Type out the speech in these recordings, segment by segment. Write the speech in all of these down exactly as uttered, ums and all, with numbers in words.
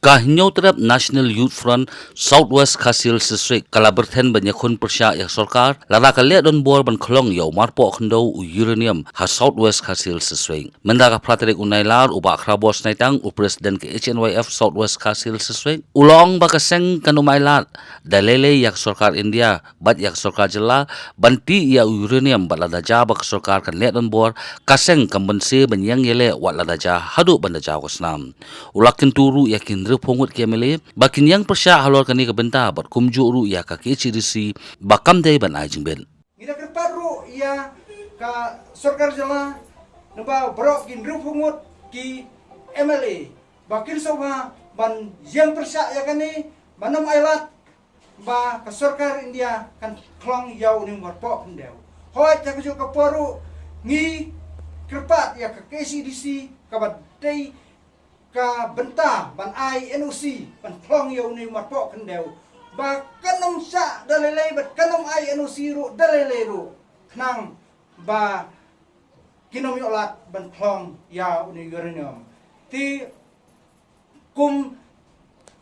Ka Hynñiewtrep National Youth Front South West Khasi Hills District ka la byrthen ban ïakhun pyrshah ïa ka sorkar lada ka leh donbor ban khlong ïa u marpoh khyndew u uranium ha South West Khasi Hills District. Mynta ka phra tarik u Nailar, u Bah Khrabor Snaitang, u President ka H N Y F South West Khasi Hills District, u la ong ba ka seng kan ym ailad da lei lei ïa ka sorkar India bad ïa ka sorkar jylla ban tih ïa u uranium, bad lada jia ba ka sorkar kan leh donbor, ka seng kam banse ban ïeng ïaleh wat lada jia haduh ban da jaw ka snam. U la kyntu ruh ïa ki hynriewphew ngut ki M L A ba kin ïeng pyrshah halor kane ka bynta bad kumjuh ruh ïa ka K H A D C ba kam dei ban ai jingbit. Ngi da kyrpad ruh ïa ka sorkar jylla, naba baroh ki hynriewphew ngut ki M L A ba kin sngewbha ban ïeng pyrshah ïa kane, ban ym ailad ba ka sorkar India kan khlong ïa une u marpoh khyndew. Hooid, ha kajuh ka por ruh ngi kyrpad ïa ka K H A D C kaba dei ka bynta ban ai N O C ban khlong ïa une u marpoh khyndew, ba kan ym shah da lei lei bad kan ym ai N O C ruh da lei lei ruh, khnang ba kin ym ïoh lad ban khlong ïa une u uranium. Te kum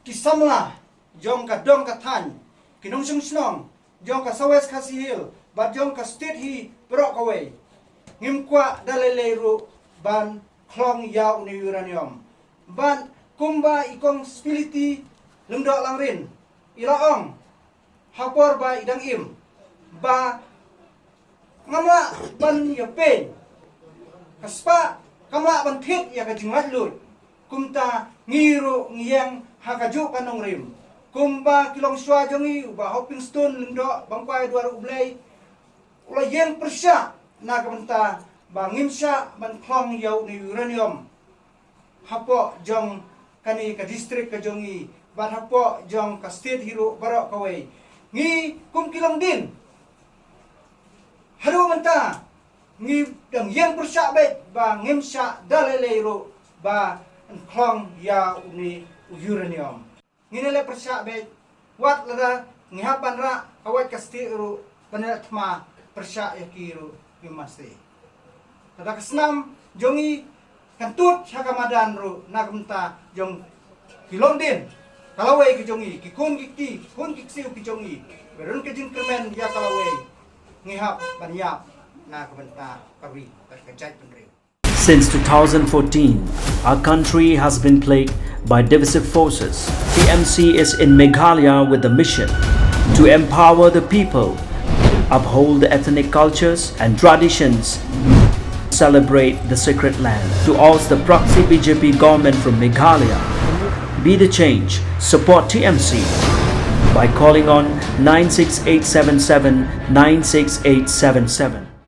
ki samla jong ka dong ka thaiñ, ki nongshong shnong jong ka South West Khasi Hills bad jong ka state hi baroh kawei, ngim kwah da lei lei ruh ban khlong ïa une u uranium. Bad kumba i Kong Spility Lyngdoh Langrin i la ong ha por ba i dang im, ba ngam lah ban ïapeiñ ka spah, kam lah ban thied ïa ka jinglaitluid. Kumta ngi ruh ngi ïeng ha kajuh ka nongrim. Kumba ki longshuwa jong ngi, u Bah Hopingstone Lyngdoh Bangkwai Dwar U Blei, u la ïeng pyrshah na ka bynta ba ngim shah ban khlong ïa une u uranium hapoh jong kane ka district ka jong ngi bad hapoh jong ka state hi ruh baroh kawei. Ngi kum ki longdien, haduh mynta ngi dang ïeng pyrshah beit ba ngim shah da lei lei ruh ban khlong ïa une u uranium. Ngin ïaleh pyrshah beit, wat lada ngi hap ban rah kawei ka state ruh ban ïaleh thma pyrshah ïa ki ruh, ngim masi. Lada ka snam jong ngi kan tuid ha ka madan ruh na ka bynta jong ki longdien ka lawei ka jong ngi, ki khun ki kti, ki khun ki ksiew ki jong ngi, ba rung ka jingkyrmen ïa ka lawei, ngi hap ban ïap na ka bynta ka ri bad ka jaitbynriew. Since two thousand fourteen, our country has been plagued by divisive forces. T M C is in Meghalaya with the mission to empower the people, uphold the ethnic cultures and traditions, celebrate the sacred land, to oust the proxy B J P government from Meghalaya. Be the change. Support T M C by calling on nine six eight seven seven nine six eight seven seven.